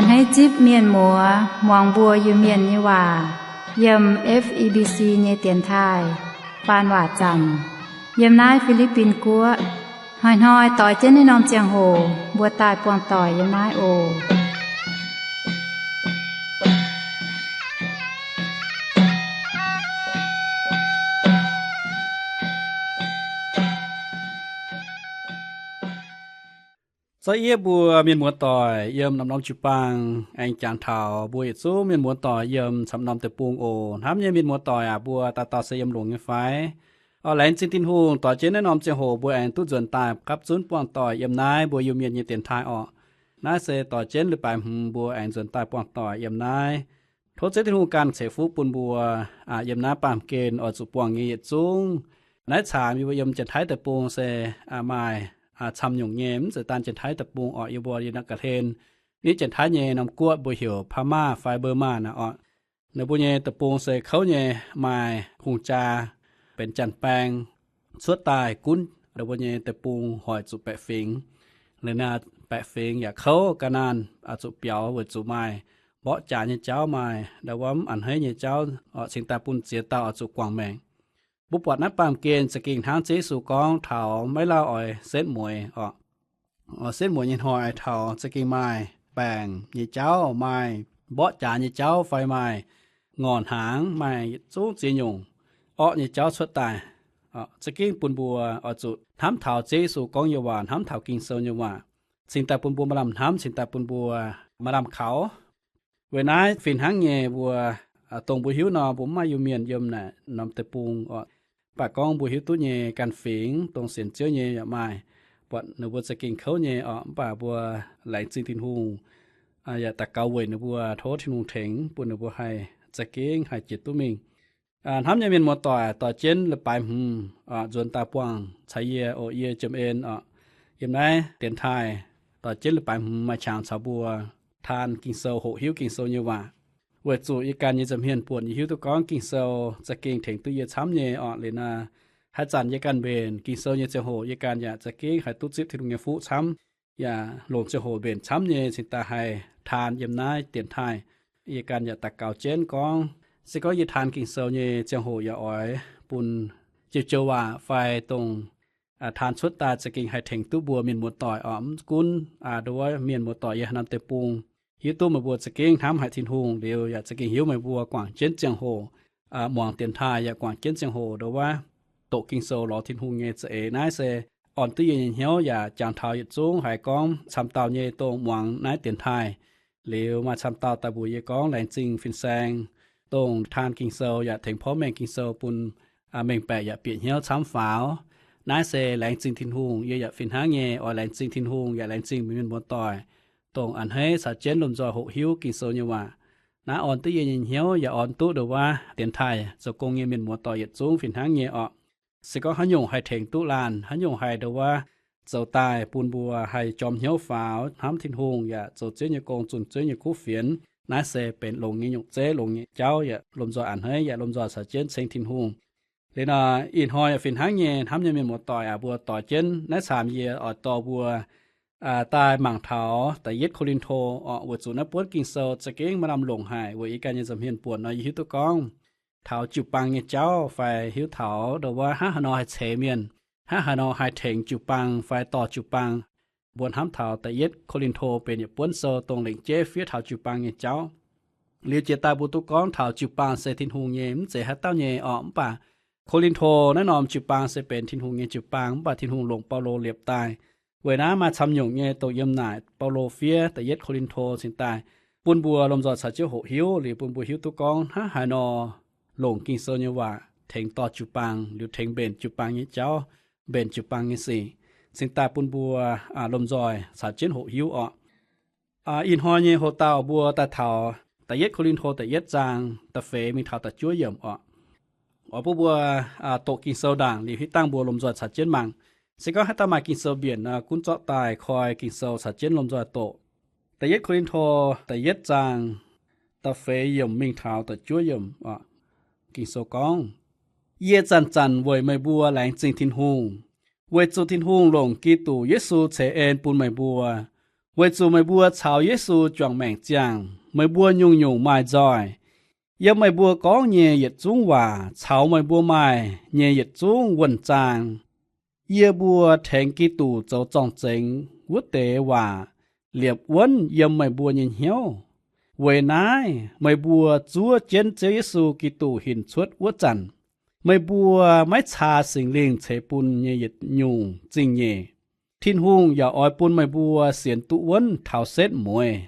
A'hneiv zipv mienh muoz muangx mbuo Iu-Mienh nyei waac yiem F E B C nyei dienx taaih faan waac zanc yiem naaiv Fi^li^bin Guoqv. Hnoi-hnoi doix jienv naaiv norm ziangh hoc mbuo daaih buangh doic yiem naaiv oc. Za'gengh mbuo mienh muoz-doic yiem norm-norm jiu-baang aengx jangx taux mbuo yietc zungv mienh muoz-doic yiem camv norm deic-bung oc. Hnamv nyei mienh muoz-doic aac, mbuo dauh dauh se yiem longx nyei fai? Oc, laengz zingh Tin-Hungh, doix jienv naaiv norm ziangh hoc mbuo aengx duqv nzuonx daaih gapv zunv buangh doic yiem naaiv mbuo Iu-Mienh nyei dienx taaih oc. Naaiv se doix jienv leiz-baaix hmz mbuo aengx nzuonx daaih buangh doic yiem naaiv. Tov Ziouv Tin-Hungh ganh ceix fuqv bun mbuo yiem naaiv baamh gen oix zuqc buangh nyei yietc zungv. Naaiv caangx yie mbuo yiem Janx-Taiv deic-bung se maaih camv nyungc nyei, mv zeiz daan Janx-Taiv deic-bung oc. Yie mbuo yiem naaiv ga'hlen nitv Janx-Taiv nyei norm guoqv mbuo heuc พม่า fai Burma naaic oc. Ninh mbuo nyei deic-bung se kouv nyei, maaih hungh jaa benx janx-baeng cuotv daaih gunv ninh mbuo nyei deic-bung hoic zuqc baeqc fingx. Liuz naaiv baeqc fingx yaac kouv ga'naanh zuqc biaux weic zuqc maaih mborqv jaax nyei jauv, maaih ndau wuov mv a'hneiv nyei jauv oc, cingx daaih bun ziex dauh oix zuqc guangc maengc. Mbuo buatc naaiv baamh gen za'gengh hnangv Ziouv Yesu gorngv taux maiv lauh oix setv mueiz oc. Setv mueiz nyei hnoi taux za'gengh maaih baengc nyei jauv, maaih mborqv jaax nyei jauv, fai maaih ngorc hnaangx, maaih yietc zungv ziex nyungc orqv nyei jauv cuotv daaih. Za'gengh bun mbuo oix zuqc hnamv taux Ziouv Yesu gorngv nyei waac, hnamv taux Ging-Sou nyei waac, cingx daaih bun mbuo maaih lamh hnamv, cingx daaih bun mbuo maaih lamh kaux. Weic naaiv fih hnangv nyei mbuo, dongh mbuo hiuv nor, mbuo mv maaih Iu-Mienh yiem naaic norm deic-bung oc. Mv baac gorngv mbuo hiuv duqv nyei ganh fingx dongh sienx Ziouv nyei yaac maaih, buatc ninh mbuo za'gengh kouv nyei oc. Mv baac mbuo laengz zingh Tin-Hungh yaac daux gaux weic ninh mbuo, tov Tin-Hungh tengx bun ninh mbuo haih za'gengh haih jiex duqv mingh. Hnamv nyei mienh muoz-doic, doix jienv leiz-baaix hmz nzuonx daaih buangh caux yie oc. Yie Jiem En oc, yiem naaiv dienx taaih doix jienv leiz-baaix hmz maaih qangx caux mbuo taan Ging-Sou, hoqc hiuv Ging-Sou nyei waac. Weic zuqc yie ganh nyei nza'hmien buonc yie hiuv duqv gorngv Ging-Sou za'gengh tengx duqv yie camv nyei oc. Liuz naaiv haaix zanc yie ganh mbenc Ging-Sou nyei ziangh hoc yie ganh yaac za'gengh haih duqv zipv Tin-Hungh nyei fuqv camv, yaac longc ziangh hoc mbenc camv nyei cingx daaih haih taan yiem naaiv dienx taaih. Yie ganh yaac daux gaux jienv gorngv, se gorngv yie taan Ging-Sou nyei ziangh hoc yaac oix bun joux-joux waac fai dongh taan cuotv daaih za'gengh haih tengx duqv mbuo mienh muoz-doic oc. Mv gunv ndo wuov mienh muoz-doic yiem haaix norm deic-bung, hiuv duqv meih mbuo za'gengh hnamv haic Tin-Hungh liuz yaac za'gengh hiuv meih mbuo guangc jienv ziangh hoc muangx dienx taaih, yaac guangc jienv ziangh hoc ndo wuov doqc Ging-Sou lorz Tin-Hungh nyei za'eix. Naaiv se orn duqv yie nyei hnyouv yaac jangx taux yietc zungv haiz gorngv camv dauh nyei dongh muangx naaiv dienx taaih liuz maaih camv dauh daaih mbuox yie gorngv laengz zingh fin-saeng dongh taan Ging-Sou yaac tengx porv mengh Ging-Sou bun mengh baeqc yaac bieqc hnyouv camv faaux. Naaiv se laengz zingh Tin-Hungh. Yie yaac fih hnangv nyei oix laengz zingh Tin-Hungh yaac laengz zingh mienh muoz-doic dongh a'hneiv caux jienv lomh nzoih hoqc hiuv Ging-Sou nyei waac. Naaiv orn duqv yie nyei hnyouv yaac orn duqv ndo wuov dienx taaih zoux gong nyei mienh muoz-doic yietc zungv fih hnangv nyei oc. Se gorngv haaix nyungc haih tengx duqv laanh, haaix nyungc haih ndo wuov zoux daaih bun mbuo haih jorm hnyouv faaux hnamv Tin-Hungh yaac zoux Ziouv nyei gong, zunh Ziouv nyei kuv fienx, naaiv se benx longx nyei nyungc zeiv, longx nyei jauv yaac lomh nzoih a'hneiv yaac lomh nzoih caux jienv ceng Tin-Hungh. Liuz nor, ih hnoi yaac fih hnangv nyei, hnamv nyei mienh muoz-doic aac, mbuo doix jienv naaiv caamx yie oix dorh mbuo daaih mangc taux da'yietv Ko^lin^to oc. Weic zuqc naaiv buonv Ging-Sou za'gengh maaih lamh longc haic. Weic yie ganh nyei nza'hmien buonc nor, yie hiuv duqv gorngv taux jiu-baang nyei jauv fai hiuv taux ndo wuov hnangv haaix nor haih ceix mienh, hnangv haaix nor haih tengx jiu-baang fai dorh jiu-baang. Mbuo hnamv taux da'yietv Ko^lin^to benx yietc buonv sou dongh lengc jeiv fiev taux jiu-baang nyei jauv. Liuz jiex daaih mbuo duqv gorngv taux jiu-baang se Tin-Hungh nyei, mv zeiz haaix dauh nyei orqc. Mv baac Ko^lin^to naaiv norm jiu-baang se benx Tin-Hungh nyei jiu-baang. Mv baac Tin-Hungh longc Baulo liepc daaih. Weic naaiv maaih camv nyungc nyei dongh yiem naaic Baulo fiev da'yietv Ko^lin^to cingx daaih bun mbuo lomh nzoih caux jienv hoqc hiuv, liuz bun mbuo hiuv duqv gorngv hnangv haaix nor longc Ging-Sou nyei waac tengx dorh jiu-baang, liuz tengx mbenc jiu-baang nyei jauv, mbenc jiu-baang nyei sic, cingx daaih bun mbuo lomh nzoih caux jienv hoqc hiuv orqc. Ih hnoi nyei hoc-dauh mbuo daaih taux da'yietv Ko^lin^to da'yietv zaang da'feix mingh taux da'juov yiemc orqc. Oix bun mbuo doqc Ging-Sou ndaangc liuz hitv dangh mbuo lomh nzoih caux jienv mangc. Se gorngv haaix dauh maaih Ging-Sou mbienc nor, gunv zorqv daaih koi Ging-Sou caux jienv lomh nzoih doqc. Da'yietv Ko^lin^to da'yietv zaang da'feix yiemc mingh taux da'juov yiemc. Ging-Sou gorngv, Yie zanc-zanc weic meih mbuo laengz zingh Tin-Hungh, weic zuqc Tin-Hungh longc Giduc Yesu ceix en bun meih mbuo. Weic zuqc meih mbuo caux Yesu juangc maengc ziangh, meih mbuo nyungc-nyungc maaih nzoih. Yiem meih mbuo gorngv nyei yietc zungv waac caux meih mbuo maaih nyei yietc zungv wuonh zaang, yie mbuo tengx Giduc zoux zorng-zengx wuov deix waac liepc wuonv yiem meih mbuo nyei hnyouv. Weic naaiv meih mbuo zuov jienv Ziouv Yesu Giduc hinc cuotv wuov zanc, meih mbuo maiv caa Singx Lingh ceix bun nyei yietc nyungc zingh nyeic. Tin-Hungh yaac oix bun meih mbuo sienx duqv wuonv taux setv mueiz.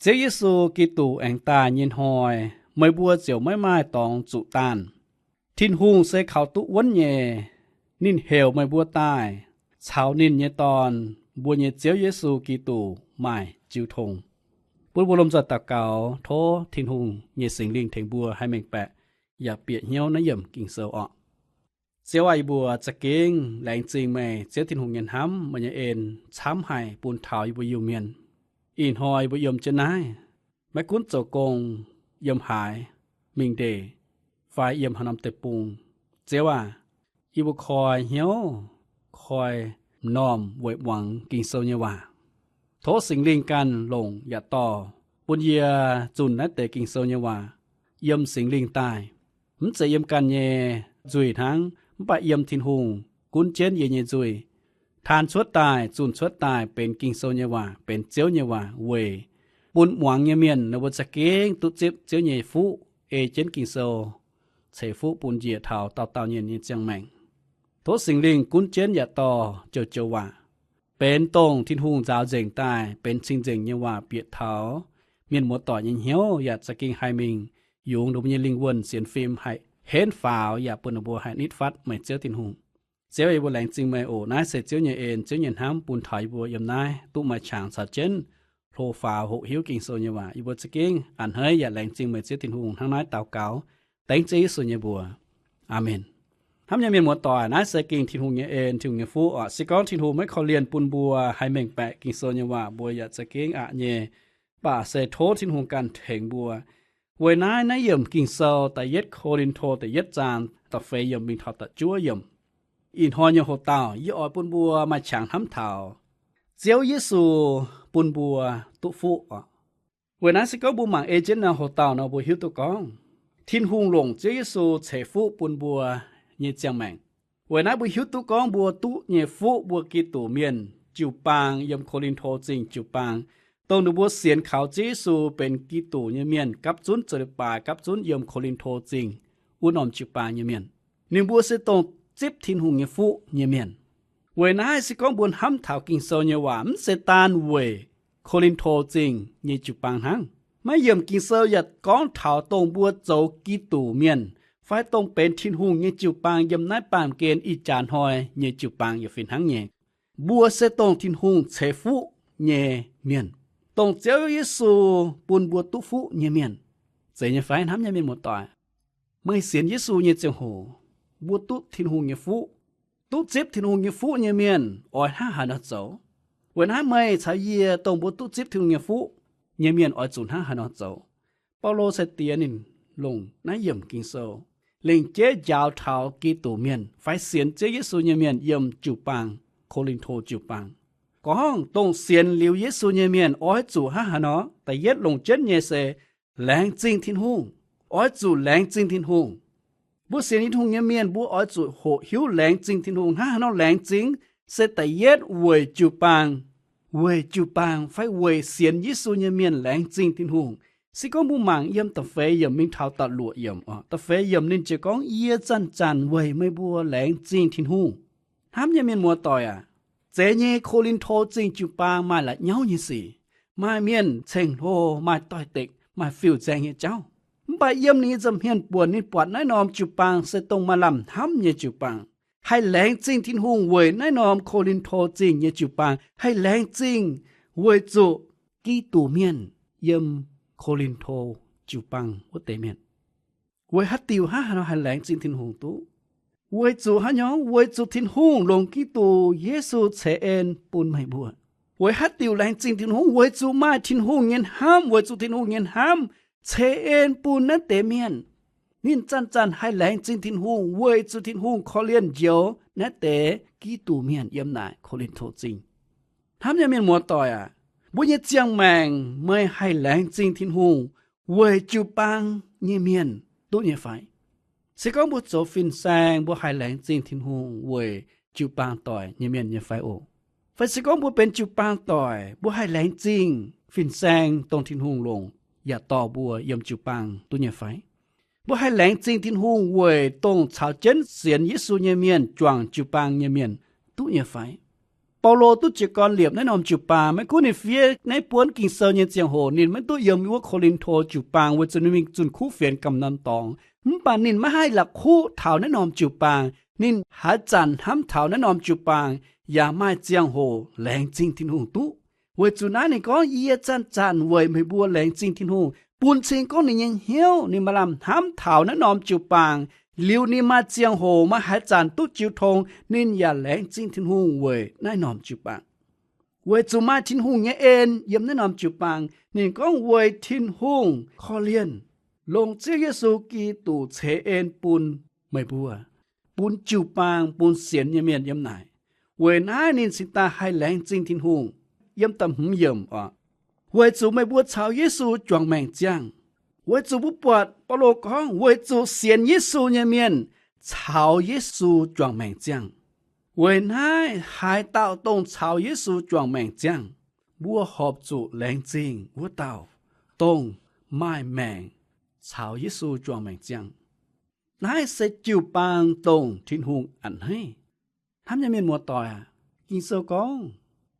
Ziouv Yesu Giduc aengx daaih nyei hnoi, meih mbuo ziouc maiv maaih dorngx zuqc daanh. Tin-Hungh se kaux duqv wuonv nyei. Ninh heuc meih mbuo daaih caux ninh nyei Dorn, mbuo nyei Ziouv Yesu Giduc, maaih jiu tong. Bun mbuo lomh nzoih daux gaux, tov Tin-Hungh nyei Singx Lingh tengx mbuo haih mengh baeqc yaac bieqc hnyouv naaiv yiemc Ging-Sou orqc. Ziouv aah, yie mbuo za'gengh laengz zingh meih, Ziouv Tin-Hungh nyei hnamv, meih nyei en camv haic bun taux yie mbuo Iu-Mienh. Ih hnoi yie mbuo yiem jienv naaiv, maiv gunv zoux gong, yiem haaix, mingh ndeic, fai yiem haaix norm deic-bung, Ziouv aah, yie mbuo koi hnyouv, koi m'normh weic muangx Ging-Sou nyei waac. Tov Singx Lingh ganh longc yaac dorh bun yie zunh naaiv deix Ging-Sou nyei waac yiem Singx Lingh daaih, mv zeiz yiem ganh nyei nzuih hnangv, mv baac yiem Tin-Hungh gunv jienv yie nyei nzuih, taan cuotv daaih, zunh cuotv daaih benx Ging-Sou nyei waac, benx Ziouv nyei waac weic bun muangx nyei mienh ninh mbuo za'gengh duqv zipv Ziouv nyei fuqv, ei jienv Ging-Sou ceix fuqv bun njiec taux dauh dauh nyei ziangh maengc. Tov Singx Lingh gunv jienv yaac dorh joux-joux waac benx dongh Tin-Hungh nzaaux nzengc daaih benx cing-nzengc nyei waac bieqc taux mienh muoz-doic nyei hnyouv, yaac za'gengh haih mingh yungz ninh mbuo nyei lingh wuonh sienx fim, haih henv faaux yaac bun ninh mbuo haih nitv fatv meih Ziouv Tin-Hungh. Ziouv, yie mbuo laengz zingh meih oc. Naaiv se Ziouv nyei en, Ziouv nyei hnamv bun taux yie mbuo yiem naaiv duqv maaih qangx caux jienv hlo faaux hoqc hiuv Ging-Sou nyei waac. Yie mbuo za'gengh a'hneiv yaac laengz zingh meih Ziouv Tin-Hungh. Hnangv naaiv daux gaux dengv Ziouv Yesu nyei mbuox. Aamen. Hnamv nyei mienh muoz-doic, naaiv se gengh Tin-Hungh nyei en, Tin-Hungh nyei fuqv oc. Se gorngv Tin-Hungh maiv korv-lienh bun mbuo haih mengh baeqc Ging-Sou nyei waac, mbuo yaac za'gengh aqc nyei. Mv baac se tov Tin-Hungh ganh tengx mbuo. Weic naaiv, naaiv yiemc Ging-Sou da'yietv Ko^lin^to da'yietv zaang da'feix yiemc mingh taux da'juov yiemc. Ih hnoi nyei hoc-dauh yie oix bun mbuo maaih qangx hnamv taux Ziouv Yesu bun mbuo duqv fuqv oc. Weic naaiv se gorngv mbuo mangc ei jienv naaiv hoc-dauh nor, mbuo hiuv duqv gorngv Tin-Hungh longc Ziouv Yesu ceix fuqv bun mbuo nyei ziangh maengc. Weic naaiv mbuo hiuv duqv gorngv mbuo duqv nyei fuqv, mbuo Giduc mienh jiu-baang yiem Ko^lin^to Zingh jiu-baang, dongh ninh mbuo sienx kaux Ziouv Yesu benx Giduc nyei mienh gapv zunv zoux leiz-baaix, gapv zunv yiem Ko^lin^to Zingh wuov norm jiu-baang nyei mienh. Ninh mbuo se dongh zipv Tin-Hungh nyei fuqv nyei mienh. Weic naaiv se gorngv mbuo hnamv taux Ging-Sou nyei waac, mv zeiz daan weic Ko^lin^to Zingh nyei jiu-baang hnangv. Maiv yiemc Ging-Sou yaac gorngv taux dongh mbuo zoux Giduc mienh fai dongh benx Tin-Hungh nyei jiu-baang yiem naaiv baamh gen ih jaax hnoi nyei jiu-baang yaac fih hnangv nyei. Mbuo se dongh Tin-Hungh ceix fuqv nyei mienh, dongh Ziouv Yesu bun mbuo duqv fuqv nyei mienh. Zeiz nyei fai, hnamv nyei mienh muoz-doic? Meih sienx Yesu nyei ziangh hoc, mbuo duqv Tin-Hungh nyei fuqv. Duqv zipv Tin-Hungh nyei fuqv nyei mienh oix hnangv haaix nor zoux? Weic naaiv meih caux yie dongh mbuo duqv zipv Tin-Hungh nyei fuqv nyei mienh oix zuqc hnangv haaix nor zoux? Baulo sai-diex ninh longc naaiv yiemc Ging-Sou lengc jeiv njaaux taux Giduc mienh fai sienx Ziouv Yesu nyei mienh yiem jiu-baang, Ko^lin^to jiu-baang, gorngv dongh sienx liuz Yesu nyei mienh oix zuqc hnangv haaix nor. Da'yietv longc jienv nyei se laengz zingh Tin-Hungh. Oix zuqc laengz zingh Tin-Hungh. Mbuo sienx Tin-Hungh nyei mienh mbuo oix zuqc hoqc hiuv laengz zingh Tin-Hungh. Hnangv haaix nor laengz zingh? Se da'yietv weic jiu-baang, weic jiu-baang fai weic sienx Yesu nyei mienh laengz zingh Tin-Hungh. Se gorngv mbuo mangc yiem da'feix yiemc mingh taux da'luoqc yiemc, da'feix yiemc ninh ziouc gorngv, yie zanc-zanc weic meih mbuo laengz zingh Tin-Hungh. Hnamv nyei mienh muoz-doic aac, zeiz nyei, Ko^lin^to Zingh jiu-baang maaih la'nyauv nyei sic, maaih mienh ceng-hlo, maaih doix-dekc, maaih fiuv-nzaeng nyei jauv. Mv baac yiem ninh nyei nza'hmien buonc ninh buatc naaiv norm jiu-baang se dongh maaih lamh hnamv nyei jiu-baang, haih laengz zingh Tin-Hungh weic naaiv norm Ko^lin^to Zingh nyei jiu-baang, haih laengz zingh weic zuqc Giduc mienh yiem Ko^lin^to jiu-baang wuov deix mienh. Weic haaix diuc hnangv haaix nor haih laengz zingh Tin-Hungh duqv? Weic zuqc haaix nyungc? Weic zuqc Tin-Hungh longc Giduc Yesu ceix en bun meih mbuo. Weic haaix diuc laengz zingh Tin-Hungh? Weic zuqc maaih Tin-Hungh nyei hnamv, weic zuqc Tin-Hungh nyei hnamv ceix en bun naaiv deix mienh. Ninh zanc-zanc haih laengz zingh Tin-Hungh weic zuqc Tin-Hungh korv-lienh njoux naaiv deix Giduc mienh yiem naaic Ko^lin^to Zingh. Hnamv nyei mienh muoz-doic aac, Mbuo nyei ziangh maengc meih haih laengz zingh Tin-Hungh weic jiu-baang nyei mienh duqv nyei fai? Se gorngv mbuo zoux fin-saeng, mbuo haih laengz zingh Tin-Hungh weic jiu-baang doic nyei mienh nyei fai oc? Fai se gorngv mbuo benx jiu-baang doic, mbuo haih laengz zingh fin-saeng dongh Tin-Hungh longc yaac dorh mbuo yiem jiu-baang duqv nyei fai? Mbuo haih laengz zingh Tin-Hungh weic dongh caux jienv sienx Yesu nyei mienh juangc jiu-baang nyei mienh duqv nyei fai? Baulo duqv jiez gorn liepc naaiv norm jiu-baang, maiv gunv ninh fiev naaiv buonv Ging-Sou nyei ziangh hoc ninh maiv duqv yiem wuov Ko^lin^to jiu-baang weic zuqc ninh mingh zunh kuv fienx gamh norm dorngx. Mv baac ninh maiv haih la'kuqv taux naaiv norm jiu-baang. Ninh haaix zanc hnamv taux naaiv norm jiu-baang yaac maaih ziangh hoc laengz zingh Tin-Hungh duqv. Weic zuqc naaiv ninh gorngv, Yie zanc-zanc weic meih mbuo laengz zingh Tin-Hungh, bun cing gorngv ninh nyei hnyouv ninh maaih lamh hnamv taux naaiv norm jiu-baang. Liuz ninh maaih ziangh hoc maaih haaix zanc duqv jiu tong, ninh yaac laengz zingh Tin-Hungh weic naaiv norm jiu-baang. Weic zuqc maaih Tin-Hungh nyei en yiem naaiv norm jiu-baang. Ninh gorngv, Weic Tin-Hungh korv-lienh, longc Ziouv Yesu Giduc ceix en bun meih mbuo, bun jiu-baang, bun sienx nyei mienh yiem naaic. Weic naaiv ninh cingx daaih haih laengz zingh Tin-Hungh. Yiem da'hmz yiemc oc, weic zuqc meih mbuo caux Yesu juangc maengc ziangh. Weic zuqc mbuo buatc Baulo gorngv, weic zuqc sienx Yesu nyei mienh caux Yesu juangc maengc ziangh. Weic naaiv haaix dauh dongh caux Yesu juangc maengc ziangh, mbuo horpc zuqc laengz zingh wuov dauh dongh maaih maengc caux Yesu juangc maengc ziangh. Naaiv se jiu-baang dongh Tin-Hungh a'hneiv. Hnamv nyei mienh muoz-doic aac, Ging-Sou gorngv,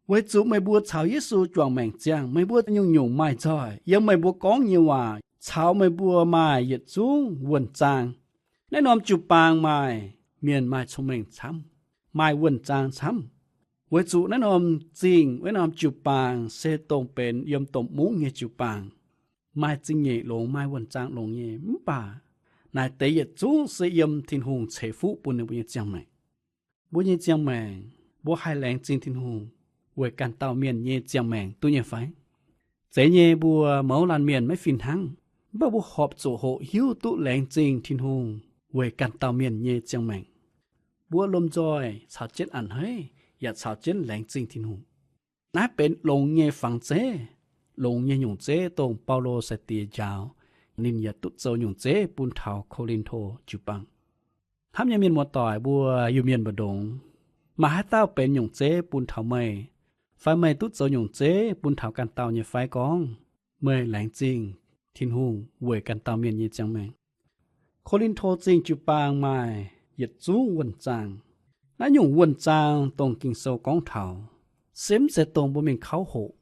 Weic zuqc meih mbuo caux Yesu juangc maengc ziangh, meih mbuo nyungc-nyungc maaih nzoih yiem meih mbuo gorngv nyei waac caux meih mbuo maaih yietc zungv wuonh zaang. Naaiv norm jiu-baang maaih mienh maaih cong-mengh camv, maaih wuonh zaang camv. Weic zuqc naaiv norm zingh, naaiv norm jiu-baang se dongh benx yiem domh mungv nyei jiu-baang, maaih zingh nyeic longx, maaih wuonh zaang longx nyei. Mv baac naaic deix yietc zungv se yiem Tin-Hungh ceix fuqv bun ninh mbuo nyei ziangh maengc. Mbuo nyei ziangh maengc, mbuo haih laengz zingh Tin-Hungh weic ganh dauh mienh nyei ziangh maengc duqv nyei fai? Zeiz nyei, mbuo mouz laanh mienh maiv fih hnangv, mv baac mbuo horpc zuqc hoqc hiuv duqv laengz zingh Tin-Hungh weic ganh dauh mienh nyei ziangh maengc. Mbuo lomh nzoih caux jienv a'hneiv yaac caux jienv laengz zingh Tin-Hungh. Naaiv benx longx nyei fangx zeiv, longx nyei nyungc zeiv dongh Baulo sai-diex njaaux, ninh yaac duqv zoux nyungc zeiv bun taux Ko^lin^to jiu-baang. Hnamv nyei mienh muoz-doic, mbuo Iu-Mienh mbu'ndongx, maaih haaix dauh benx nyungc zeiv bun taux meih, fai meih duqv zoux nyungc zeiv bun taux ganh dauh nyei fai gorngv meih laengz zingh Tin-Hungh weic ganh dauh mienh nyei ziangh maengc? Ko^lin^to Zingh jiu-baang maaih yietc zungv wuonh zaang. Naaiv nyungc wuonh zaang dongh Ging-Sou gorngv taux, se mv zeiz dongh mbuo mingh kauv hoqc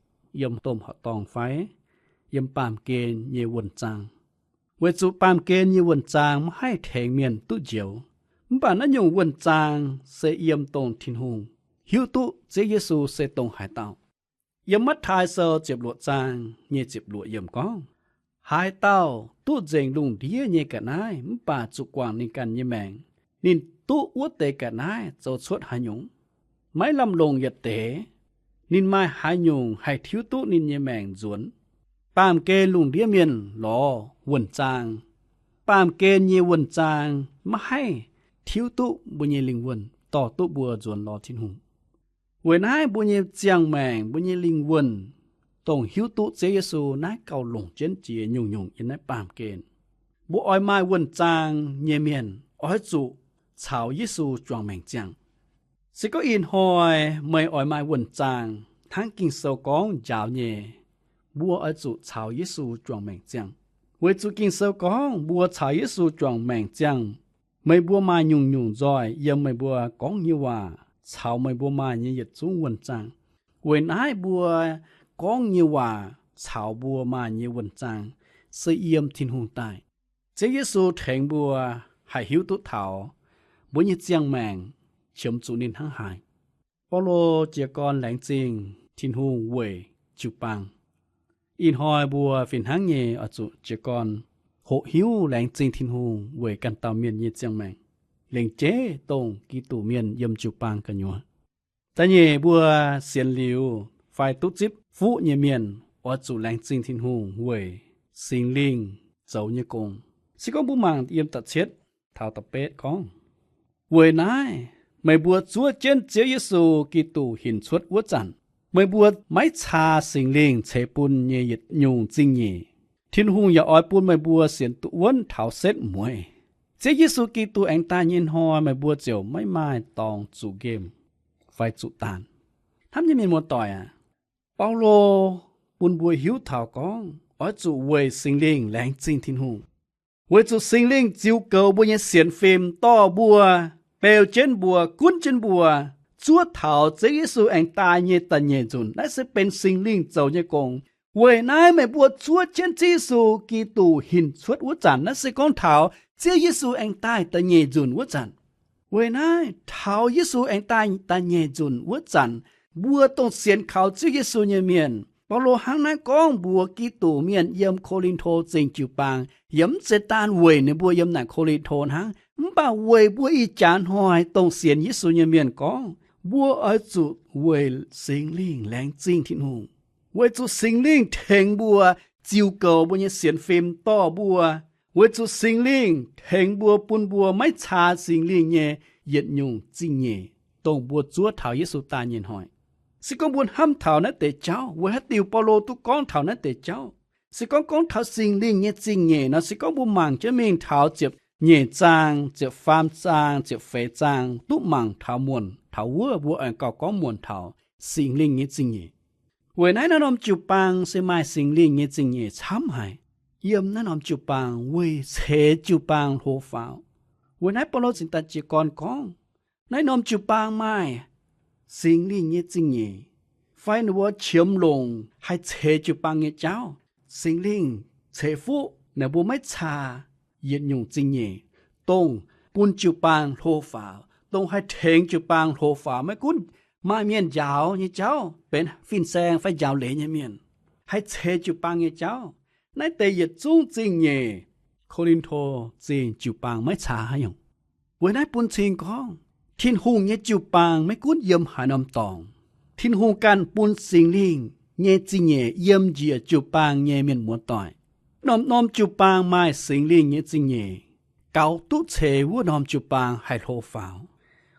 yiem domh horqc dorngh fai yiem baamh gen nyei wuonh zaang. Weic zuqc baamh gen nyei wuonh zaang maiv haih tengx mienh duqv njoux. Mv baac naaiv nyungc wuonh zaang se yiem dongh Tin-Hungh hiuv duqv Ziouv Yesu se dongh haaix dauh. Yiem Matv^taai Sou ziepc luoqc zaang nyei ziepc luoqc yiemc gorngv, Haaix dauh duqv nzengc lungh ndiev nyei ga'naaiv mv baac zuqc guangc ninh ganh nyei maengc, ninh duqv wuov deix ga'naaiv zoux cuotv haaix nyungc? Maiv lamh longc yietc deix. Ninh maaih haaix nyungc haih tiuv duqv ninh nyei maengc nzuonx? Baamh gen lungh ndiev mienh lorz wuonh zaang. Baamh gen nyei wuonh zaang maiv haih tiuv duqv mbuo nyei lingh wuonh, dorh duqv mbuo nzuonx lorz Tin-Hungh. Weic naaiv mbuo nyei ziangh maengc, mbuo nyei lingh wuonh, dongh hiuv duqv Ziouv Yesu naaiv gauh longc jienv jiex nyungc-nyungc yiem naaiv baamh gen. Mbuo oix maaih wuonh zaang nyei mienh oix zuqc caux Yesu juangc maengc ziangh. Se gorngv ih hnoi meih oix maaih wuonh zaang hnangv Ging-Sou gorngv njaaux nyei, mbuo oix zuqc caux Yesu juangc maengc ziangh. Weic zuqc Ging-Sou gorngv mbuo caux Yesu juangc maengc ziangh, meih mbuo maaih nyungc-nyungc nzoih yiem meih mbuo gorngv nyei waac caux meih mbuo maaih nyei yietc zungv wuonh zaang. Weic naaiv mbuo gorngv nyei waac caux mbuo maaih nyei wuonh zaang se yiem Tin-Hungh daaih. Ziouv Yesu tengx mbuo haih hiuv duqv taux mbuo nyei ziangh maengc qiemx zuqc ninh hnangv haaix. Baulo jiez gorn laengz zingh Tin-Hungh weic jiu-baang. Ih hnoi mbuo fih hnangv nyei oix zuqc jiez gorn hoqc hiuv laengz zingh Tin-Hungh weic ganh dauh mienh nyei ziangh maengc, lengc jeiv dongh Giduc mienh yiem jiu-baang gu'nyuoz. Da'nyeic, mbuo sienx liuz fai duqv zipv fuqv nyei mienh oix zuqc laengz zingh Tin-Hungh weic Singx Lingh zoux nyei gong. Se gorngv mbuo mangc yiem da'cietv taux da'betv gorngv, Weic naaiv meih mbuo zuov jienv Ziouv Yesu Giduc hinc cuotv wuov zanc, Meih mbuo maiv caa Singx Lingh ceix bun nyei yietc nyungc zingh nyeic. Tin-Hungh yaac oix bun meih mbuo sienx duqv wuonv taux setv mueiz. Ziouv Yesu Giduc aengx daaih nyei hnoi meih mbuo ziouc maiv maaih dorngx zuqc nqemh fai zuqc daanh. Hnamv nyei mienh muoz-doic aac, Baulo bun mbuo hiuv taux gorngv oix zuqc weic Singx Lingh laengz zingh Tin-Hungh, weic zuqc Singx Lingh ziux goux mbuo nyei sienx fim, dorh mbuo, beu jienv mbuo, gunv jienv mbuo, zuov taux Ziouv Yesu aengx daaih nyei da'nyeic nzunc. Naaiv se benx Singx Lingh zoux nyei gong. Weic naaiv meih mbuo zuov jienv Ziouv Yesu Giduc hinc cuotv wuov zanc, naaiv se gorngv taux Ziouv Yesu aengx daaih da'nyeic nzunc wuov zanc. Weic naaiv taux Yesu aengx daaih da'nyeic nzunc wuov zanc, mbuo dongh sienx kaux Ziouv Yesu nyei mienh, Baulo hnangv naaiv gorngv mbuox Giduc mienh yiem Ko^lin^to Zingh jiu-baang, yaac mv zeiz daan weic ninh mbuo yiem naaic Ko^lin^to hnangv, mv baac weic mbuo ih jaax hnoi dongh sienx Yesu nyei mienh gorngv, mbuo oix zuqc weic Singx Lingh laengz zingh Tin-Hungh, weic zuqc Singx Lingh tengx mbuo ziux goux mbuo nyei sienx fim dorh mbuo, weic zuqc Singx Lingh tengx mbuo bun mbuo maiv caa Singx Lingh nyei yietc nyungc zingh nyeic, dongh mbuo zuov taux Yesu daaih nyei hnoi. Se gorngv mbuo hnamv taux naaiv deix jauv, weic haaix diuc Baulo duqv gorngv taux naaiv deix jauv? Se gorngv gorngv taux Singx Lingh nyei zingh nyeic nor, se gorngv mbuo mangc jienv mingh taux ziepc nyeic zaang, ziepc faam zaang, ziepc feix zaang, duqv mangc taux muonc taux wuov, mbuo aengx gauh gorngv muonc taux Singx Lingh nyei zingh nyeic. Weic naaiv naaiv norm jiu-baang se maaih Singx Lingh nyei zingh nyeic camv haic. Yiem naaiv norm jiu-baang weic ceix jiu-baang hlo faaux. Weic naaiv Baulo cingx daaih jiez gorn gorngv, naaiv norm jiu-baang maaih Singx Lingh nyei zingh nyeic, fai ninh mbuo qiemx longc haih ceix jiu-baang nyei jauv. Singx Lingh ceix fuqv naaic mbuo maiv caa yietc nyungc zingh nyeic, dongh bun jiu-baang hlo faaux, dongh haih tengx jiu-baang hlo faaux. Maiv gunv maaih mienh njaaux nyei jauv, benx fin-saeng fai njaaux leiz nyei mienh, haih ceix jiu-baang nyei jauv, naaiv deix yietc zungv zingh nyeic Ko^lin^to Zingh jiu-baang maiv caa haaix nyungc. Weic naaiv bun cing gorngv, Tin-Hungh nyei jiu-baang maiv gunv yiem haaix norm dorngx, Tin-Hungh ganh bun Singx Lingh nyei zingh nyeic yiem njiec jiu-baang nyei mienh muoz-doic. Norm-norm jiu-baang maaih Singx Lingh nyei zingh nyeic, gaux duqv ceix wuov norm jiu-baang haih hlo faaux.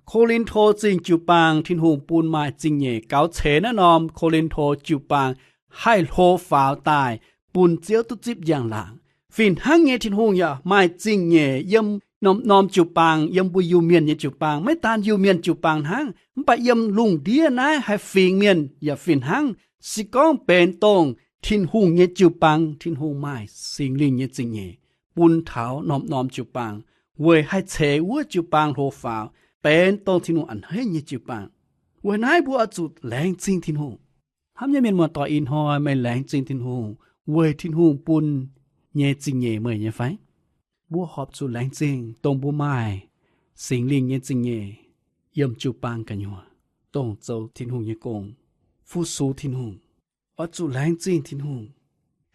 Ko^lin^to Zingh jiu-baang Tin-Hungh bun maaih zingh nyeic gaux ceix naaiv norm Ko^lin^to jiu-baang haih hlo faaux daaih bun Ziouv duqv zipv njang-laangc. Fih hnangv nyei, Tin-Hungh yaac maaih zingh nyeic yiem norm-norm jiu-baang, yiem mbuo Iu-Mienh nyei jiu-baang. Maiv daan Iu-Mienh jiu-baang hnangv, mv baac yiem lungh ndiev naaiv haih fingx mienh yaac fih hnangv. Se gorngv benx dongh Tin-Hungh nyei jiu-baang, Tin-Hungh maaih Singx Lingh nyei zingh nyeic bun taux norm-norm jiu-baang, weic haih ceix wuov jiu-baang hlo faaux, benx dongh Tin-Hungh a'hneiv nyei jiu-baang. Weic naaiv mbuo oix zuqc laengz zingh Tin-Hungh. Hnamv nyei mienh muoz-doic, ih hnoi meih laengz zingh Tin-Hungh weic Tin-Hungh bun nyei zingh nyeic meih nyei fai? Mbuo horpc zuqc laengz zingh dongh mbuo maaih Singx Lingh nyei zingh nyeic yiem jiu-baang gu'nyuoz, dongh zoux Tin-Hungh nyei gong, fu-sux Tin-Hungh. Oix zuqc laengz zingh Tin-Hungh.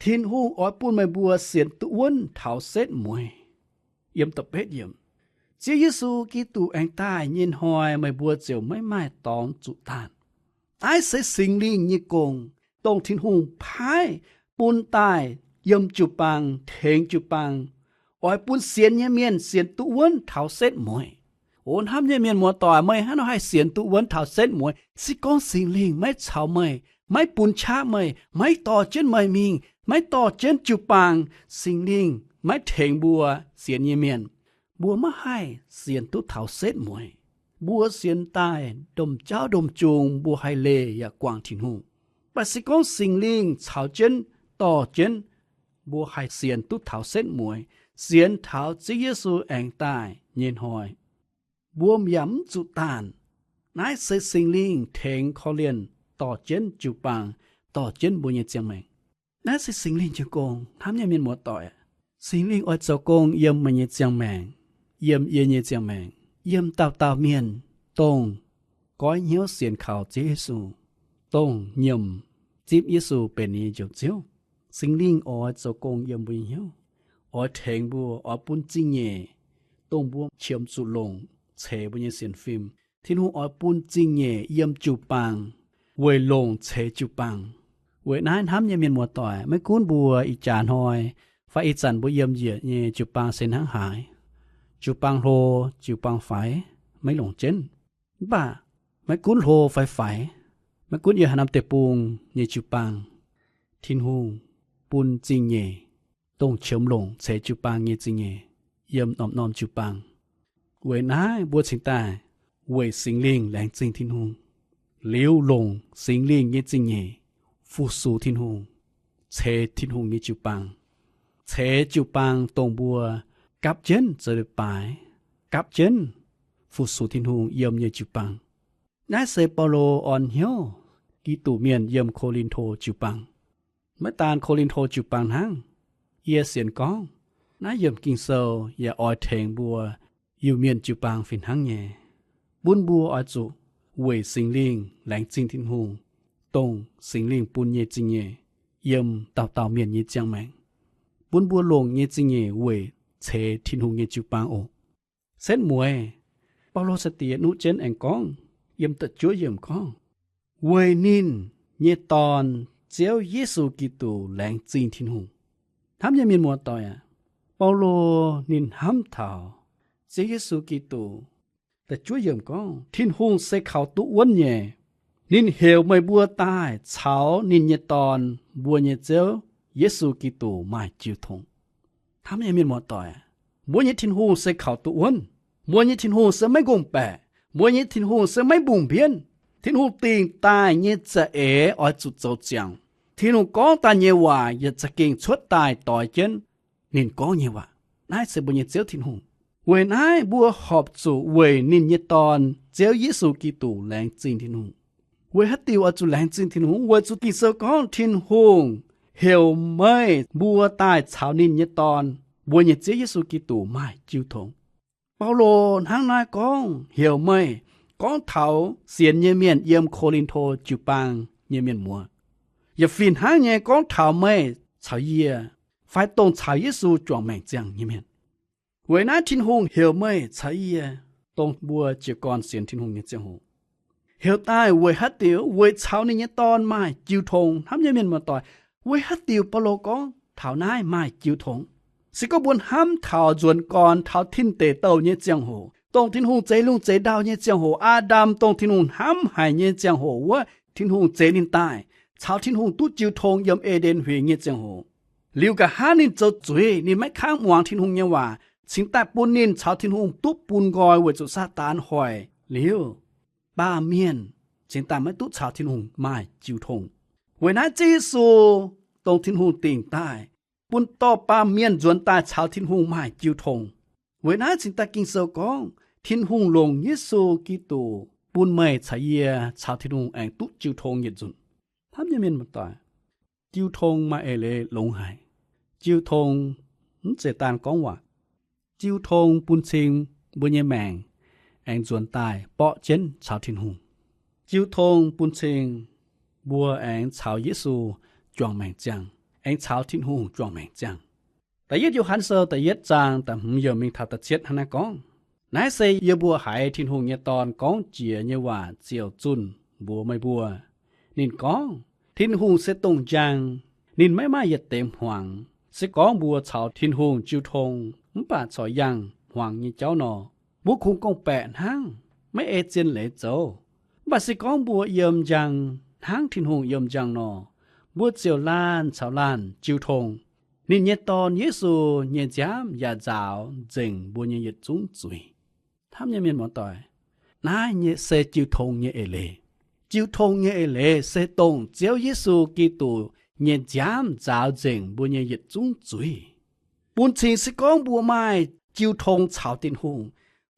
Tin-Hungh oix bun meih mbuo sienx duqv wuonv taux setv mueiz. Yiem da'betv yiemc, Ziouv Yesu Giduc aengx daaih nyei hnoi meih mbuo ziouc maiv maaih dorngx zuqc daanh. Naaiv se Singx Lingh nyei gong, dongh Tin-Hungh paaiv bun daaih yiem jiu-baang, tengx jiu-baang, oix bun sienx nyei mienh sienx duqv wuonv taux setv mueiz. O hnamv nyei mienh muoz-doic, meih hnangv nor haih sienx duqv wuonv taux setv mueiz? Se gorngv Singx Lingh maiv caux meih, maiv bun qaqv meih, maiv dorh jienv meih mingh, maiv dorh jienv jiu-baang, Singx Lingh maiv tengx mbuo sienx nyei mienh, mbuo maiv haih sienx duqv taux setv mueiz. Mbuo sienx daaih domh jauv domh jung mbuo haih leih yaac guangc Tin-Hungh. Mv baac se gorngv Singx Lingh caux jienv, dorh jienv, mbuo haih sienx duqv taux setv mueiz, sienx taux Ziouv Yesu aengx daaih nyei hnoi. Mbuo yaac mv zuqc daanh. Naaiv se Singx Lingh tengx korv-lienh dorh jienv jiu-baang, dorh jienv mbuo nyei ziangh maengc. Naaiv se Singx Lingh nyei gong. Hnamv nyei mienh muoz-doic, Singx Lingh oix zoux gong yiem meih nyei ziangh maengc, yiem yie nyei ziangh maengc, yiem dauh dauh mienh, dongh goiv hnyouv sienx kaux Ziouv Yesu, dongh nyiemc zipv Yesu benx ninh nyei Njoux Ziouv. Singx Lingh oix zoux gong yiem mbuo nyei hnyouv, oix tengx mbuo, oix bun zingh nyeic, dongh mbuo qiemx zuqc longc ceix mbuo nyei sienx fim. Tin-Hungh oix bun zingh nyeic yiem jiu-baang weic longc ceix jiu-baang. Weic naaiv hnamv nyei mienh muoz-doic, maiv gunv mbuo ih jaax hnoi fai ih zanc mbuo yiem njiec nyei jiu-baang se hnangv haaix, jiu-baang hlo, jiu-baang faix, maiv longc jienv. Mv baac maiv gunv hlo fai faix, Maiv gunv yiem haaix norm deic-bung nyei jiu-baang, Tin-Hungh bun zingh nyeic, dongh qiemx longc ceix jiu-baang nyei zingh nyeic yiem norm-norm jiu-baang. Weic naaiv mbuo cingx daaih weic Singx Lingh laengz zingh Tin-Hungh, liuz longc Singx Lingh nyei zingh nyeic fu-sux Tin-Hungh, ceix Tin-Hungh nyei jiu-baang, ceix jiu-baang dongh mbuo gapv jienv zoux leiz-baaix, gapv jienv fu-sux Tin-Hungh yiem nyei jiu-baang. Naaiv se Baulo orn hnyouv Giduc mienh yiem Ko^lin^to jiu-baang. Maiv daan Ko^lin^to jiu-baang hnangv. Yie sienx gorngv naaiv yiemc Ging-Sou yaac oix tengx mbuo Iu-Mienh jiu-baang fih hnangv nyei, bun mbuo oix zuqc weic Singx Lingh laengz zingh Tin-Hungh, dongh Singx Lingh bun nyei zingh nyeic yiem dauh dauh mienh nyei ziangh maengc, bun mbuo longc nyei zingh nyeic weic ceix Tin-Hungh nyei jiu-baang oc. Setv mueiz, Baulo sai-diex nuqv jienv aengx gorngv, yiem da'juov yiemc gorngv, weic ninh nyei Dorn, Ziouv Yesu Giduc, laengz zingh Tin-Hungh. Hnamv nyei mienh muoz-doic aac, Baulo ninh hnamv taux Ziouv Yesu Giduc. Da'juov yiemc gorngv, Tin-Hungh se kaux duqv wuonv nyei. Ninh heuc meih mbuo daaih caux ninh nyei Dorn, mbuo nyei Ziouv Yesu Giduc, maaih jiu tong. Hnamv nyei mienh muoz-doic aac, mbuo nyei Tin-Hungh se kaux duqv wuonv. Mbuo nyei Tin-Hungh se maiv ngongh baeqc. Mbuo nyei Tin-Hungh se maiv mbungh mbienv. Tin-Hungh dingc daaih nyei za'eix oix zuqc zoux ziangx. Tin-Hungh gorngv daaih nyei waac yietc za'gengh cuotv daaih doix jienv ninh gorngv nyei waac. Naaiv se mbuo nyei Ziouv Tin-Hungh. Weic naaiv mbuo horpc zuqc weic ninh nyei Dorn, Ziouv Yesu Giduc, laengz zingh Tin-Hungh. Weic haaix diuc oix zuqc laengz zingh Tin-Hungh? Weic zuqc Ging-Sou gorngv Tin-Hungh heuc meih mbuo daaih caux ninh nyei Dorn, mbuo nyei Ziouv Yesu Giduc, maaih jiu tong. Baulo hnangv naaiv gorngv heuc meih, gorngv taux sienx nyei mienh yiem Ko^lin^to jiu-baang nyei mienh muoz, yaac fih hnangv nyei gorngv taux meih caux yie, fai dongh caux Yesu juangc maengc ziangh nyei mienh. Weic naaiv Tin-Hungh heuc meih caux yie, dongh mbuo jiez gorn sienx Tin-Hungh nyei ziangh hoc, heuc daaih weic haaix diuc? Weic caux ninh nyei Dorn maaih jiu tong. Hnamv nyei mienh muoz-doic, weic haaix diuc Baulo gorngv taux naaiv maaih jiu tong? Se gorngv mbuo hnamv taux nzuonx gorn taux tin deic douh nyei ziangh hoc, dongh Tin-Hungh zeix lungh zeix ndau nyei ziangh hoc, Aa^ndam dongh Tin-Hungh hnamv haic nyei ziangh hoc wuov, Tin-Hungh zeix ninh daaih caux Tin-Hungh duqv jiu tong yiem E^nden Huingx nyei ziangh hoc. Liuz nqa'haav ninh zoux zuiz, ninh maiv kangv muangx Tin-Hungh nyei waac, cingx daaih bun ninh caux Tin-Hungh duqv bun nqoi weic zuqc Saadaan hoic liuz, baamh mienh cingx daaih maiv duqv caux Tin-Hungh maaih jiu tong. Weic naaiv Ziouv Yesu, dongh Tin-Hungh dingc daaih, bun dorh baamh mienh nzuonx daaih caux Tin-Hungh maaih jiu tong. Weic naaiv cingx daaih Ging-Sou gorngv Tin-Hungh longc Yesu Giduc bun meih caux yie caux Tin-Hungh aengx duqv jiu tong yietc nzunc. Hnamv nyei mienh muoz-doic, jiu tong maaih eix leiz longx haic. Jiu tong mv zeiz daan gorngv waac. Jiu tong bun cing mbuo nyei maengc aengx nzuonx daaih borqv jienv caux Tin-Hungh. Jiu tong bun cing mbuo aengx caux Yesu juangc maengc ziangh, aengx caux Tin-Hungh juangc maengc ziangh. Da'yietv Yo^han Sou da'yietv zaang da'hmz yiemc mingh taux da'cietv hnangv naaiv gorngv, naaiv se yie mbuo haiz Tin-Hungh nyei Dorn gorngv jiex nyei waac ziouc zunh mbuox meih mbuo. Ninh gorngv, Tin-Hungh se dongh njang. Ninh maiv maaih yietc deix hmuangx. Se gorngv mbuo caux Tin-Hungh jiu tong mv baac corc yangh hmuangx nyei jauv nor, mbuo kungx gorngv-baeqc hnangv, maiv ei zien leiz zoux. Mv baac se gorngv mbuo yiem njang hnangv Tin-Hungh yiem njang nor, mbuo ziouc laanh caux laanh jiu tong. Ninh nyei Dorn, Yesu, nyei nziaamv yaac nzaaux nzengc mbuo nyei yietc zungv zuiz. Hnamv nyei mienh muoz-doic, naaiv nyei se jiu tong nyei eix leiz. Jiu tong nyei eix leiz se dongh Ziouv Yesu Giduc nyei nziaamv nzaaux nzengc mbuo nyei yietc zungv zuiz. Bun cing se gorngv mbuo maaih jiu tong caux Tin-Hungh,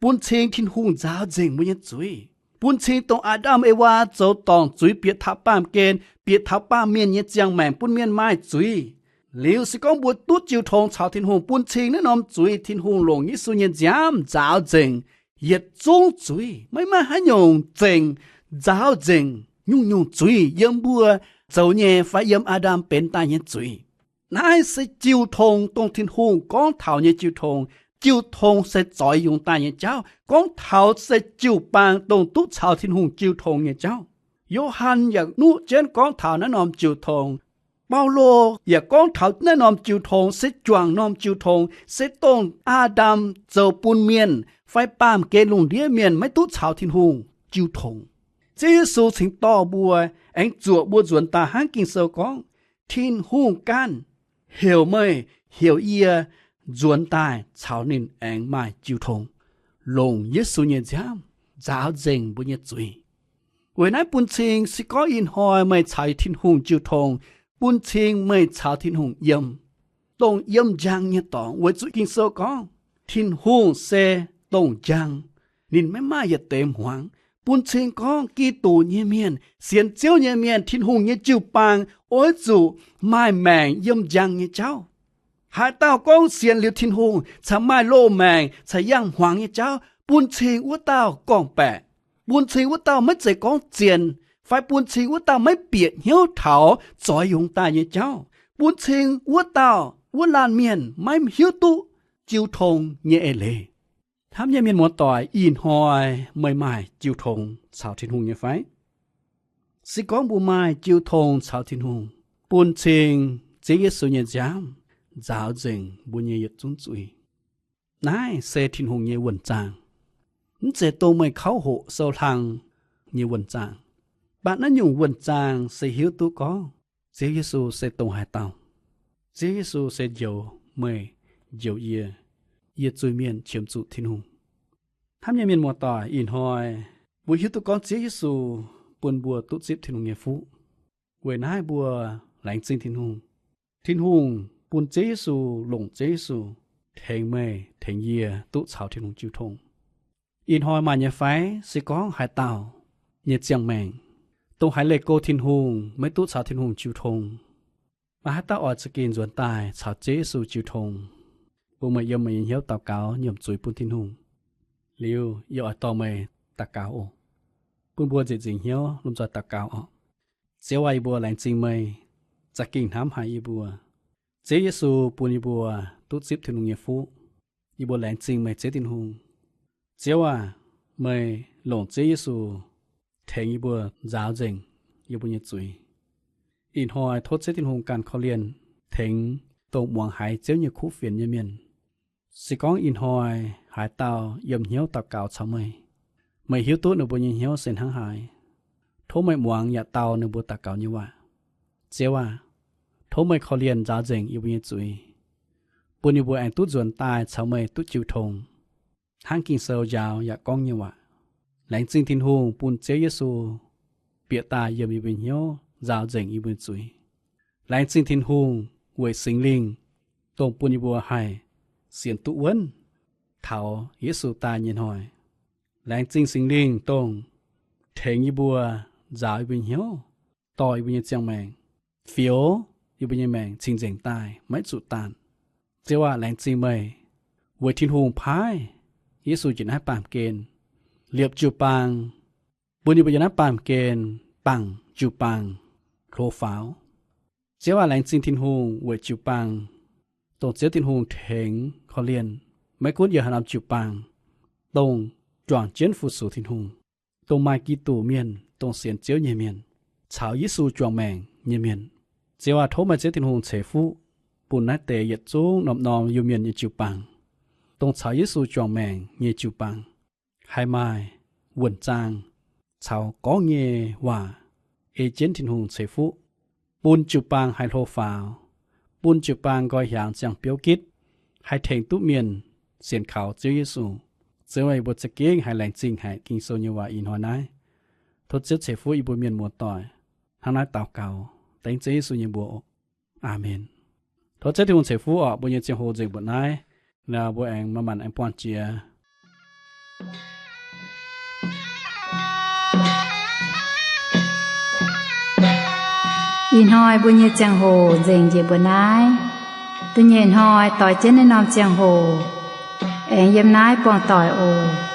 bun cing Tin-Hungh nzaaux nzengc mbuo nyei zuiz. Bun cing dongh Aa^ndam Ewaa zoux dorngc zuiz bieqc taux baamh gen, bieqc taux baamh mienh nyei ziangh maengc bun mienh maaih zuiz. Liuz se gorngv mbuo duqv jiu tong caux Tin-Hungh, bun cing naaiv norm zuiz Tin-Hungh longc Yesu nyei nziaamv nzaaux nzengc yietc zungv zuiz. Maiv maaih haaix nyungc zengc nzaaux nzengc nyungc-nyungc zuiz yiem mbuo zoux nyei fai yiem Aa^ndam benx daaih nyei zuiz. Naaiv se jiu tong dongh Tin-Hungh gorngv taux nyei jiu tong. Jiu tong se zoix yungz daaih nyei jauv, gorngv taux se jiu-baang dongh duqv caux Tin-Hungh jiu tong nyei jauv. Yo^han yaac nuqv jienv gorngv taux naaiv norm jiu tong. Baulo yaac gorngv taux naaiv norm jiu tong se juangc norm jiu tong, se dongh Aa^ndam zoux bun mienh fai baamh gen lungh ndiev mienh maiv duqv caux Tin-Hungh jiu tong. Ziouv Yesu cingx dorh mbuo aengx zuoqc mbuo nzuonx daaih hnangv Ging-Sou gorngv, Tin-Hungh ganh heuc meih, heuc yie nzuonx daaih caux ninh aengx maaih jiu tong, longc Yesu nyei nziaamv nzaaux nzengc mbuo nyei zuiz. Weic naaiv bun cing se gorngv ih hnoi meih caux Tin-Hungh jiu tong, bun cing meih caux Tin-Hungh yiem. Dongh yiem njang nyei dorngx, weic zuqc Ging-Sou gorngv, Tin-Hungh se dongh njang, ninh maiv maaih yietc deix hmuangx. Bun cing gorngv Giduc nyei mienh, sienx Ziouv nyei mienh, Tin-Hungh nyei jiu-baang oix zuqc maaih maengc yiem njang nyei jauv. Haaix dauh gorngv sienx liuz Tin-Hungh caux maaih loz-maengc caux yangh hmuangx nyei jauv, bun cing wuov dauh gorngv-baeqc, bun cing wuov dauh maiv zeiz gorngv zien, fai bun cing wuov dauh maiv bieqc hnyouv taux zoix yungz daaih nyei jauv, bun cing wuov dauh wuov laanh mienh maiv hiuv duqv jiu tong nyei eix leiz. Hnamv nyei mienh muoz-doic, ih hnoi meih maaih jiu tong caux Tin-Hungh nyei fai? Se gorngv mbuo maaih jiu tong caux Tin-Hungh, bun cing Ziouv Yesu nyei nziaamv nzaaux nzengc mbuo nyei yietc zungv zuiz. Naaiv se Tin-Hungh nyei wuonh zaang. Mv zeiz dongh meih kauv hoqc sou-hlang nyei wuonh zaang. Mv baac naaiv nyungc wuonh zaang se hiuv duqv gorngv Ziouv Yesu se dongh haaix dauh. Ziouv Yesu se njoux meih, njoux yie, yie zuiz-mienh qiemx zuqc Tin-Hungh. Hnamv nyei mienh muoz-doic, ih hnoi mbuo hiuv duqv gorngv Ziouv Yesu bun mbuo duqv zipv Tin-Hungh nyei fuqv. Weic naaiv mbuo laengz zingh Tin-Hungh. Tin-Hungh bun Ziouv Yesu, longc Ziouv Yesu tengx meih tengx yie duqv caux Tin-Hungh jiu tong. Ih hnoi maaih nyei fai? Se gorngv haaix dauh nyei ziangh maengc dongh haiz leih go Tin-Hungh maiv duqv caux Tin-Hungh jiu tong, maaih haaix dauh oix za'gengh nzuonx daaih caux Ziouv Yesu jiu tong, bun meih yiem meih nyei hnyouv daux gaux nyiemc zuiz bun Tin-Hungh. Liuz yie oix dorh meih daux gaux oc. Bun mbuo nzieqc nzingc hnyouv lomh nzoih daux gaux oc. Ziouv aac, yie mbuo laengz zingh meih za'gengh hnamv haic yie mbuo. Ziouv Yesu bun yie mbuo duqv zipv Tin-Hungh nyei fuqv. Yie mbuo laengz zingh meih Ziouv Tin-Hungh. Ziouv aac, meih longc Ziouv Yesu tengx yie mbuo nzaaux nzengc yie mbuo nyei zuiz. Ih hnoi tov Ziouv Tin-Hungh ganh korv-lienh tengx dongh muangx haiz Ziouv nyei kuv fienx nyei mienh. Se gorngv ih hnoi haaix dauh yiem hnyouv daux gaux caux meih, meih hiuv duqv ninh mbuo nyei hnyouv se hnangv haaix. Tov meih muangx yaac dau ninh mbuo daux gaux nyei waac. Ziouv aac, tov meih korv-lienh nzaaux nzengc yie mbuo nyei zuiz, bun yie mbuo aengx duqv nzuonx daaih caux meih duqv jiu tong, hnangv Ging-Sou njaaux yaac gorngv nyei waac. Laengz zingh Tin-Hungh bun Ziouv Yesu bieqc daaih yiem yie mbuo hnyouv nzaaux nzengc yie mbuo nyei zuiz. Laengz zingh Tin-Hungh weic Singx Lingh dongh bun yie mbuo haih sienx duqv wuonv taux Yesu daaih nyei hnoi. Laengz zingh Singx Lingh dongh tengx yie mbuo nzaaux yie mbuo hnyouv, dorh yie mbuo nyei ziangh maengc, fioux yie mbuo nyei maengc cing-nzengc daaih maiv zuqc daanh. Ziouv aac, laengz zingh meih weic Tin-Hungh paaiv Yesu njiec naaiv baamh gen, liepc jiu-baang, bun yie mbuo yiem naaiv baamh gen bangc jiu-baang hlo faaux. Ziouv aac, laengz zingh Tin-Hungh weic jiu-baang, dongh Ziouv Tin-Hungh tengx korv-lienh, maiv gunv yiem haaix norm jiu-baang, dongh juangc jienv fu-sux Tin-Hungh, dongh maaih Giduc mienh, dongh sienx Ziouv nyei mienh, caux Yesu juangc maengc nyei mienh. Ziouv aac, tov meih Ziouv Tin-Hungh ceix fuqv bun naaiv deix yietc zungv norm-norm Iu-Mienh nyei jiu-baang, dongh caux Yesu juangc maengc nyei jiu-baang, haih maaih wuonh zaang caux gorngv nyei waac ei jienv Tin-Hungh ceix fuqv, bun jiu-baang haih hlo faaux, bun jiu-baang nqoi hiaangx ziangh biouv gitv, haih tengx duqv mienh sienx kaux Ziouv Yesu. Ziouv aac, yie mbuo za'gengh haiz laengz zingh haic Ging-Sou nyei waac ih hnoi naaiv. Tov Ziouv ceix fuqv yie mbuo mienh muoz-doic. Hnangv naaiv daux gaux dengv Ziouv Yesu nyei mbuox. Aamen. Tov Ziouv Tin-Hungh ceix fuqv orqc, mbuo nyei ziangh hoc nzengc mbuoqc naaiv. Naaiv mbuo aengx manc-manc aengx buangh jiex. Ih hnoi mbuo nyei ziangh hoc nzengc njiec mbuoqc naaiv. Da'nyeic hnoi doix jienv naaiv norm ziangh hoc aengx yiem naaiv buangh doic oc.